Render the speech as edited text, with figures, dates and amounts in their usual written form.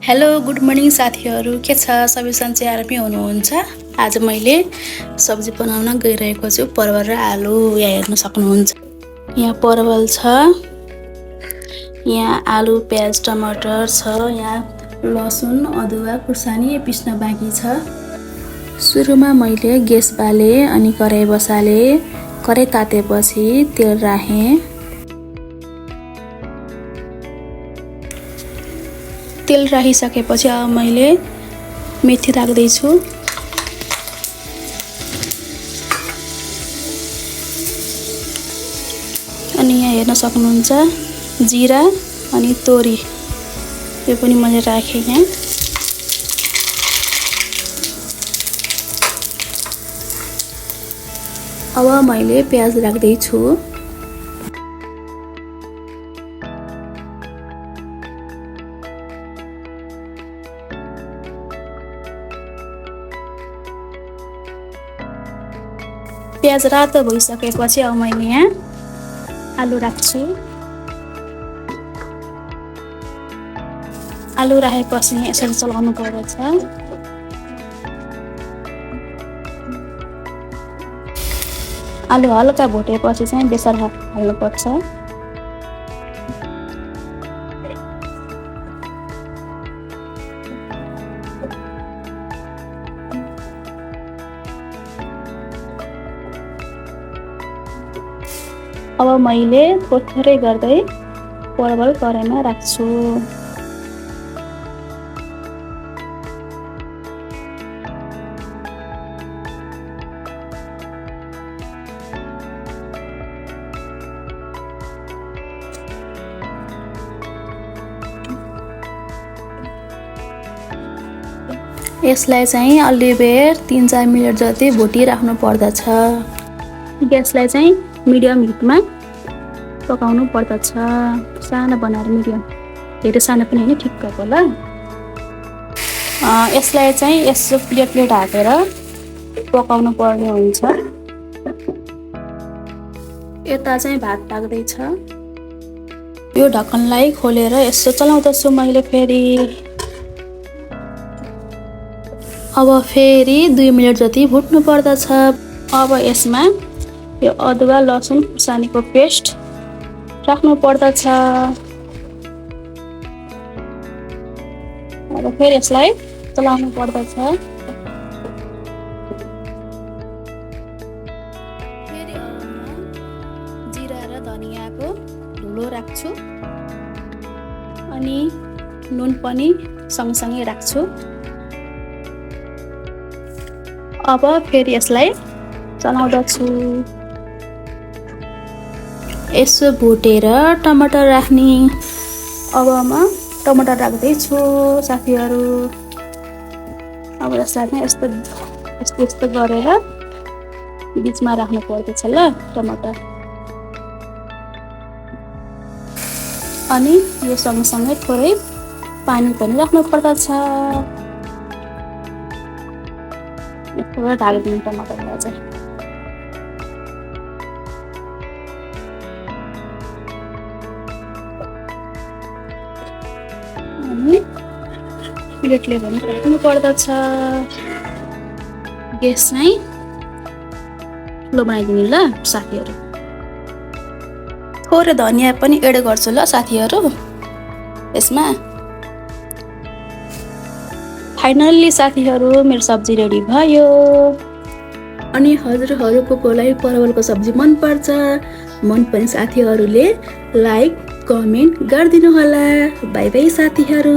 Hello good morning साथीहरू, के छ? सबै सन्चै आरामै हुनुहुन्छ? आज मैले सब्जी बनाउन गइरहेको छु। परवल र आलु यहाँ हेर्न सक्नुहुन्छ। यहाँ परवल छ, यहाँ आलु प्याज टमाटर छ, यहाँ लसुन अदुवा खुर्सानी पिस्न बाँकी छ। सुरुमा मैले ग्यास बाले अनि कराई बसाले। कराई तातेपछि तेल राखेँ। तेल राखिसकेपछि अब मैले मेथी राख्दैछु। अनि यहाँ हेर्न सक्नुहुन्छ जिरा अनि तोरी यो पनि मैले राखेँ यहाँ। अब मैले प्याज राख्दैछु। प्याज रातो भइसकेपछि अब मैले यहाँ आलु राख्छु। आलु राखेपछि यसरी चलाउनु पर्छ। आलु हल्का भुटेपछि चाहिँ बेसार हाल्नुपर्छ। अब मैले थोरै गर्दै परवल कराईमा राख्छु। यसलाई चाहिँ अलि बेर 3-4 मिनेट जति भुटिराख्नु पर्दछ। ग्यासलाई चाहिँ मिडियम हिटमा पकाउनु पर्दछ। सानो बनाएर मिडियम, धेरै सानो पनि हैन, ठिक्कको ल। यसलाई चाहिँ यसो प्लेट ढाकेर पकाउनु पर्ने हुन्छ। यता चाहिँ भात पाक्दैछ। यो ढक्कनलाई खोलेर यसो चलाउँदैछु मैले फेरि। अब फेरि 2 मिनेट जति भुट्नु पर्दछ। अब यसमा यो अदुवा लसुन खुर्सानीको पेस्ट राख्नु पर्दछ। अब फेरि यसलाई चलाउनु पर्दछ। फेरि जिरा र धनियाँको धुलो राख्छु अनि नुन पनि सँगसँगै राख्छु। अब फेरि यसलाई चलाउँदछु। यसो भुटेर टमाटर राख्ने। अब म टमाटर राख्दैछु साथीहरू। अब यसलाई चाहिँ यस्तो गरेर बिचमा राख्नु पर्दछ ल टमाटर। अनि यो सँगसँगै थोरै पानी पनि राख्नु पर्दछ। थोरै ढालिदिनु टमाटरलाई चाहिँ। अनि प्लेटले पनि राख्नु पर्दछ। ग्यास चाहिँ ठुलो बनाइदिनु ल साथीहरू। थोरै धनियाँ पनि एड गर्छु ल साथीहरू यसमा। फाइनल्ली साथीहरू मेरो सब्जी रेडी भयो। अनि हजुरहरूको कोलाई परवलको सब्जी मन पर्छ? मन पर्ने साथीहरूले लाइक कमेन्ट गरिदिनु होला। बाई बाई साथीहरू।